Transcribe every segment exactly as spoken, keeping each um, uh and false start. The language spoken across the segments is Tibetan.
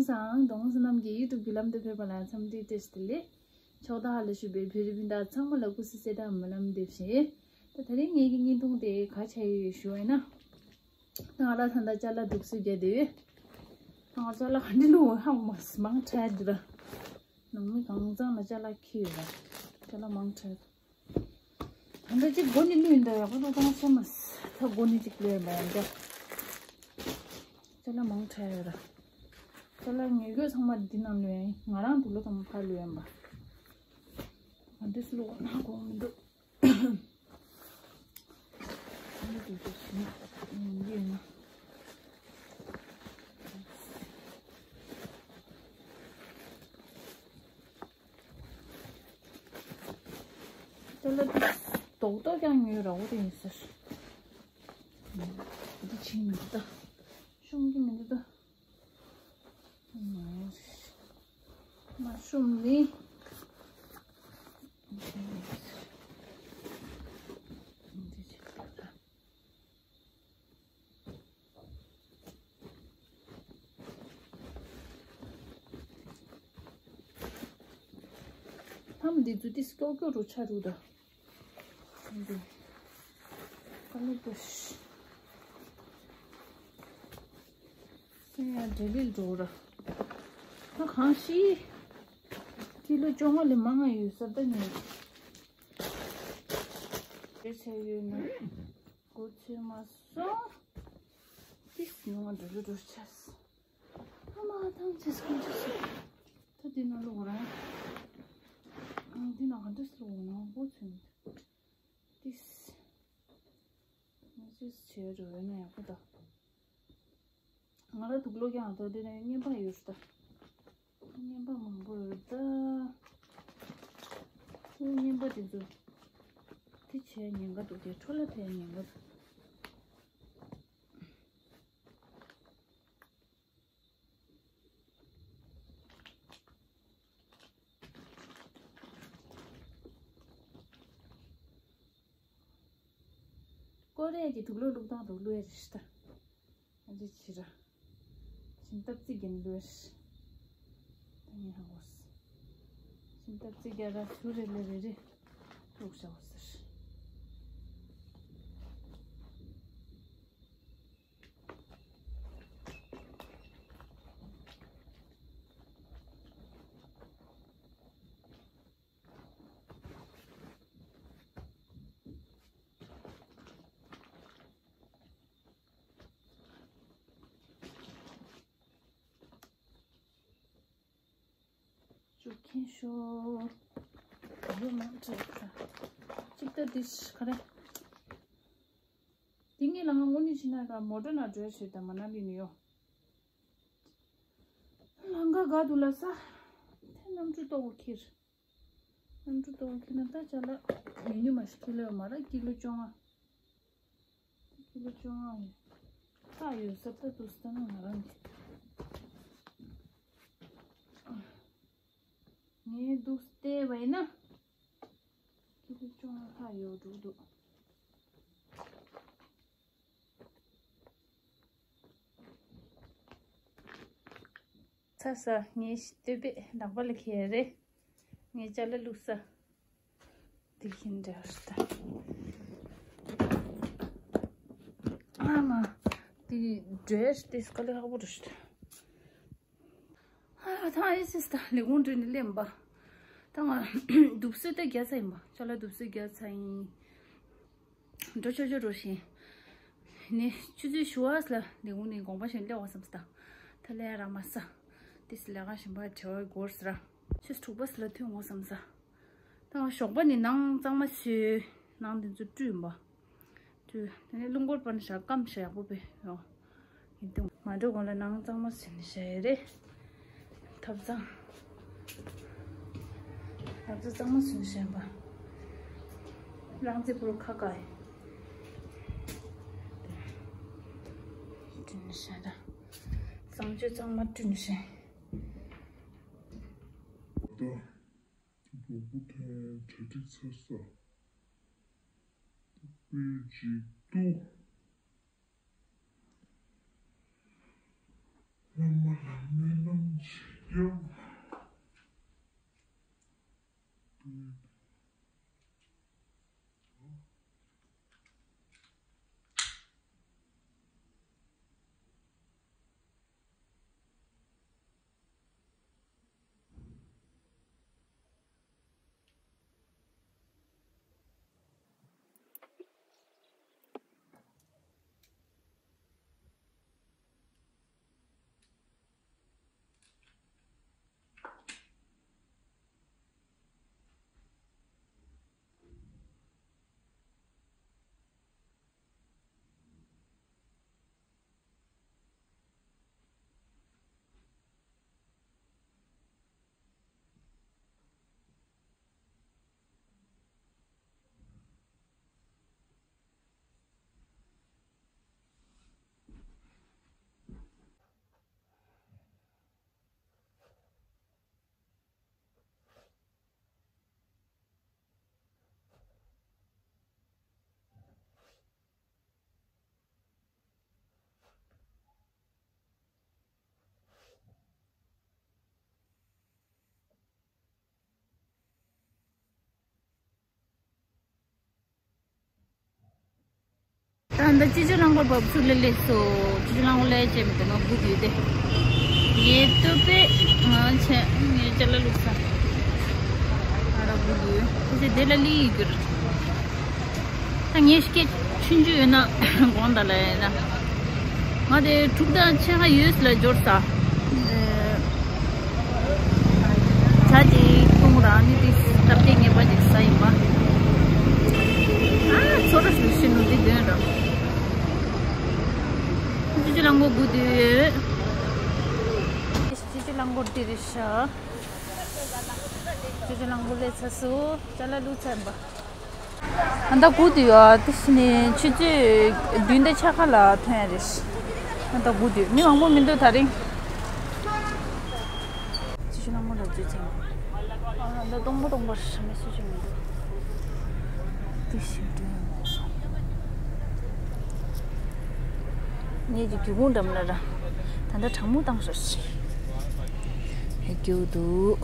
དང་། རྡོ་རྗེ་རྣམས་ཀྱི་ཡིད་དུ་འགྱུར་ལམ་དུ་ཕེབས་པ་ལ་འཚམས་འདྲི་བཀྲ་ཤིས་བདེ་ལེགས། ཕྱོགས་མཐའ་ལ་བཞུགས་པའི་བོད་རིགས་སྤུན་ཟླ་ཚང་མ་ལ་སྐུ་གཟུགས་གསལ་ཐང་སྨོན་ལམ་འདེབས་ཤིང་། ད་དེ་རིང་ངེད་ཀྱི་བརྙན་ཐུང་དེ་ག་ཆགས་ཡོད་ཞུ་བ་ཡིན་ན། ང་ལ་ད་ལྟ་ཅ་ལག་སྒྲིག་སྲོལ་རྒྱག་བསྡད་ཡོད། ང་ཅ་ལག་ག་འདྲ་བླུགས་ཧ་མ་མང་དྲགས་འདི་ལ། ནང་མི་གང་ཚང་ལ་ཅ་ལག་ཁྱེར་ཡོད་ལ། ཅ་ལག་མང་དྲགས། ད་ལྟ་གཅིག་སྒོ་ནས་བླུགས་ཡིན་ད། ཡག་པོ་འདུག་བཏང་སོང་མ། ད་སྒོ་ནས་གཅིག་བླུགས་ཡིན་པ་ཡང་འདྲ། ཅ་ལག་མང་དྲགས་ཡོད་ར། ཅ་ལག་ཉོ་རྒྱུ་ཚང་མ་འདི་ནང་བླུགས་ཡིན། ང་རང་དུག་ལོག་ཚང་མ་ཕར་བླུགས་ཡིན་པ། ང་འདི་སུ་བླུགས་ན་དགོངས་མི་འདུག་ཅ་ལག་དུག་ཅོག་ཞིག་ཡིན་ན། ཅ་ལག་དེ་རྡོག་རྡོག་ཀྱང་ཉོས་ར། འོ་དེ་ཡིན་ཟེར། འདི་ཕྱིན་མི་འདུག་ད། ཤོང་གི་མི་འདུག་ད། མ་ཤོང་ནི། འདི་ཅིག་ད། ལྷམ་འདི་ཚོ་ཏིས་ཀྱོག་ཀྱོག་རུ་ཆགས་འདུག་ད། འདི་ཀ་ལི་པོ་ཤི། སེམས་ཡང་འདྲེ་ལིལ་འགྲོ་ར། ད་གང་ཤི། ཀི་ལོ་བཅོ་ལྔ་ལས་མང་ང་ཡོད་ས་ད་ཉོས། དེ་བྱས་ཡོད་ན། སྒོ་ཕྱེ་མ་སོང་། ཏིས་ཉུང་བ་འགྲོ་རུ་འགྲོ་ཆས། ཨ་མ་ཐང་ཆས་ཀུན་ཆས་སོ། ད་འདི་ནང་ལོག་ར། ཨང་འདི་ནང་ག་འདྲ་སོ་ནང་སྒོ་ཚུན། ཏིས། ང་ཅིས་བྱས་འགྲོ་ཡོད་ན་ཡག་པོ་ད། ང་ལ་དུག་ལོག་ཀྱང་ད་འདི་ནས་རྔན་པ་ཡོད་ད། རྔན་པ་མང་པོ་ཡོད་ད། ཁོའི་རྔན་པ་དེ་ཚོ། དེ་བྱས་ཉེན་ཁ་འདུག་དེ་འཕྲོ་བརླག་ཐལ་ཉེན་ཁ་འདུག་ཀོ་རེ་ཡ་གི་དུག་ལོག་བླུགས་སྟངས་དུ་བླུགས་ཡ་རེད་ཤི་ད། ཨ་ཅེ་ཕྱི་ར། ཁྱིམ་ཐབ་རྩིག་རྒྱན་བླུགས་ཡ་རེད། ད་ངས་ཧ་གོ་སོང་། ཁྱིམ་ཐབ་རྩིག་རྒྱན་ར་ཚུར་རེ་ལེ་རེ་རེ་བླུགས་བཞག་གོ་ཟེར། ཅུ་ཁྱེན་ཤོ། ཡོ་མང་ཆེ་ཁ། ཅིག་ད་དིཤ་ཁ་རེ། དེ་ངས་ལ་ང་དངོས་གནས་ཕྱི་ན་ར་མོ་ཊ་ན་འགྲོ་ཞེས་དང་མ་ན་ལི་ནི་ཡོ། ལང་ཀ་ག་དུ་ལ་ས། དེ་གནམ་གྲུ་ཏོག་ཁྱེར། གནམ་གྲུ་ཏོག་ཁྱེར་ན་ད་ཅ་ལག་ཉུ་ཉུ་མ་ཞིག་ཁྱེར་ལེ་མ་ར་ཀི་ལོ་བཅོ་ལྔ། ཀི་ལོ་བཅོ་ལྔ་ཡོད། ཁ་ཡོད་ས་ད་དུ་ས་ན་ང་རང་གི། ངས་འདུག་བལྟས་པ་ཡིན་ན། ཁྱེད་ཚོ་ཅུང་ལྷག་ཡོད་འགྲོ་འདུག་ཚ་ས་ངའི་སྟོད་པས་ལག་པ་ལ་ཁེལ་རེད། ངའི་ཅ་ལག་བླུགས་ས། དེ་ཁྱིམ་འདྲ་ཞིག་ད། ཨ་མ། དེ་འདྲ་ཞིག་དེ་སྐ་ལེ་ཧ་པོ་འདྲ་ཞིག་ད། ཨ་ཐང་ཨེ་སིས་ད་ལས་ཁུངས་འགྲོ་ནས་སླེབས་པ། ད་ང་དུག་སེ་ད་རྒྱག་ཚར་ཡིན་པ། ཅ་ལག་དུག་སེ་རྒྱག་ཚར་ཡིན། འགྲོ་ཆོག་ཆོག་འགྲོ་ཞིང་། ནི་ཆུ་ཚོད་བཞི་པ་ལ་ལས་ཁུངས་ནས་དགོངས་པ་བཞེས་སླེབས་པ་བསམ་སྟ། ད་ལས་ར་མ་ས། དེ་སི་ལས་ཀ་གཞན་པ་བྲེལ་བ་འགོར་སི་ར། ཆུ་ཚོད་དྲུག་པ་ལ་ཐོན་འོང་བསམ་ས། ད་ང་ཞོགས་པ་ནས་ནང་གཙང་མ་བཟོས། ནང་དེ་ཚོ་བཀྲུས་ཡིན་པ། བཀྲུས། དེ་ནས་རླུང་འཁོར་པ་ནས་བཞག་སྐམ་བཞག་ཡག་པོ་བྱས་ཡོང་། ཡིན་དུས་མ་འགྲོ་གོང་ལ་ནང་གཙང་མ་བཟོས་ནས་བཞག་ཡོད་རེད། ཐབ་ཚང་། ཐབ་ཚང་གཙང་མ་བཟོས་ནས་བཞག་ཡིན་པ། རླངས་རྫས་པུར་ཁ་བཀག་ཡིན། བཀྲུས་ནས་བཞག་ད། གཙང་སྤྱོད་གཙང་མ་བཀྲུས་ནས་བཞག་ཡིན། ད། དུ་བོ་བུ་ཐལ་གྲ་སྒྲིག་ཚར་ས། དུ་བོའི་འཇིགས་སྡུག་བླ་མ་ལ་སྨོན་ལམ་ཞིག་བརྒྱབ། ད་ལྟ་སྤྱི་སྤྱོད་རླངས་འཁོར་བབས་ཚུགས་ལ་སླེབས་སོང་། སྤྱི་སྤྱོད་རླངས་འཁོར་སླེབས་བྱས་མི་འདུག་ང་སྒུག་ཡོད་དེ། ཡེ་ཏོ་པེ་ང་ཆེ་ངའི་ཅ་ལག་བླུགས་ས། ང་རང་སྒུག་ཡོད་དེ་ཚེ་དེ་ལ་ལི་ཡི་གུར། ད་ངས་སྐད་ཆུང་ཆུང་ཡོད་ན་དགོངས་དག་ལ་ཡིན་ན། ང་དེ་དྲུག་དང་ཕྱེད་ཀ་ཡོད་ལ་འབྱོར་ས། ཇ་ཅིག་འཐུང་ར་ནི་དེ་སྟབས་བདེ་ངེས་པ་ཅིག་ཟ་ཡིན་པ། ཨ་ཚོ་ར་ཞུ་ཤི་ནུ་དེ་དོན་ར། སྤྱི་སྤྱོད་རླངས་འཁོར་སྒུག་དུས། སྤྱི་སྤྱོད་རླངས་འཁོར་འདི་རེད་ཤག་སྤྱི་སྤྱོད་རླངས་འཁོར་སླེབས་ཚར་སོང་། ཅ་ལག་བླུགས་ཚར་ཡིན་པ། ཨ་ད་སྒུག་དུས་ཡ་དེ་ཕྱི་ནས་ཆུ་ཚོད་བདུན་དང་ཕྱེད་ཀ་ལ་ཐོན་ཡ་རེད། ཨ་ད་སྒུག་དུས་མི་མང་པོ་མི་འདུག་ད་རིང་། ཅི་ཞིག་ལ་མོ་ལ་བརྗོད་ཚེ། ཨ་ད་སྟོང་པ་སྟོང་པར་མི་སུ་ཞིག་མི་འདུག་དེ་ཞིག་འདུག་ངེད་ཀྱི་སྒེའུ་ཁུང་འགྲམ་ལ་ར། ད་ལྟ་གྲང་མོ་བཏང་སོང་ཞིག་ཧེ་སྐྱོ་འདུག་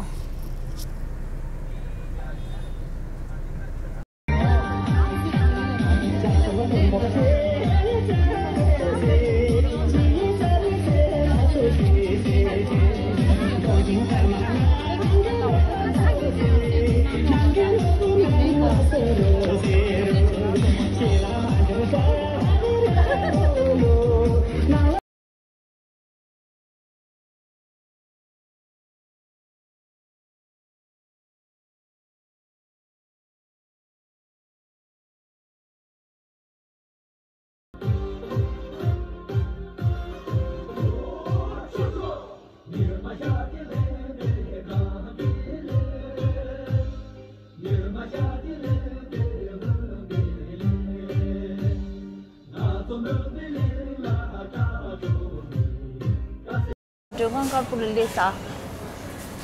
མགྲོན་ཁང་དཀར་པོ་ལ་སླེབས་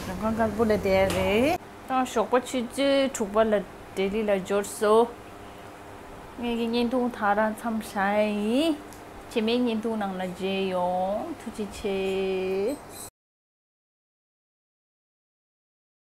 ས། མགྲོན་ཁང་དཀར་པོ་ལ་བསྡད་རེད། ད་ཞོགས་པ་ཆུ་ཚོད་དྲུག་པ་ལ་ལྡི་ལི་ལ་འབྱོར་སོང་། ངེད་ཀྱི་བརྙན་ཐུང་དེ་རང་མཚམས་བཞག་ཡིན། རྗེས་མའི་བརྙན་ཐུང་ནང་ལ་མཇལ་ཡོང་། ཐུགས་རྗེ་ཆེ།